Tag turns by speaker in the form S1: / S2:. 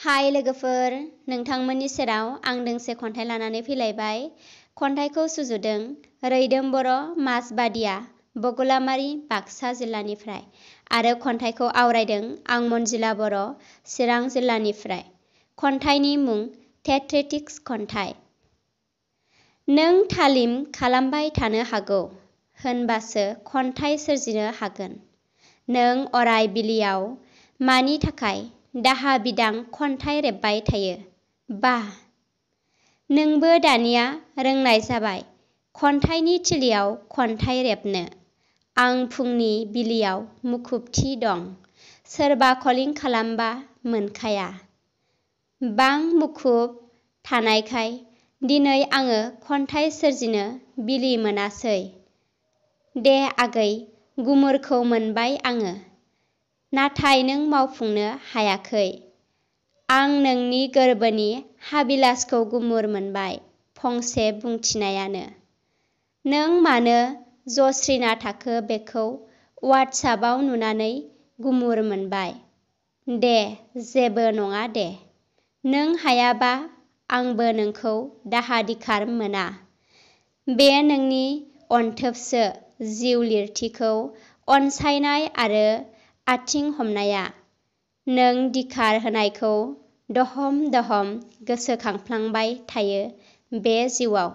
S1: हाय लोगोफोर, नोंथांमोननि सेराव आं दोंसे खन्थाइ लानानै फैलायबाय। खन्थाइखौ सुजुदों रैदोम बर' माजबादिया बगलामारि बाक्सा जिल्लानिफ्राय आरो खन्थाइखौ आवरायदों आं मनजिला बर' चिरां जिल्लानिफ्राय। खन्थाइनि मुं थेट्रेटिक्स खन्थाइ। नों थालिम खालामबाय थानो हागौ, होनबासो खन्थाइ सोरजिनो हागोन। नों अराय बिलियाव मानि थाखाय दाहा बिदां खन्थाइ रेबबाय थायो? बाह, नोंबो दानिया रोंनाय जाबाय खन्थाइनि थिलियाव खन्थाइ रेबनो। आं फुंनि बिलियाव मुखुबथि दं, सोरबा कलिं खालामबा मोनखाया। बां मुखुब थानायखाय दिनै आङो खन्थाइ सोरजिनो बिलि मोनासै। दे आगै, गुमुरखौ मोनबाय आङो, नाथाय नों मावफुंनो हायाखै। आं नोंनि गोरबोनि हाबिलासखौ गुमुर मोनबाय फंसे बुंथिनायानो। नों मानो जस्रिना थाखो बेखौ वाट्सापआव नुनानै गुमुर मोनबाय। दे जेबो नङा दे, नों हायाबा आंबो नोंखौ दाहा दिखार मोना। बे नोंनि अनथोबसो जिउ लिरथिखौ अनसायनाय आरो आथिं हमनाया। नों दिखार होनायखौ दहम दहम गोसोखांफ्लांबाय थायो बे जिउआव।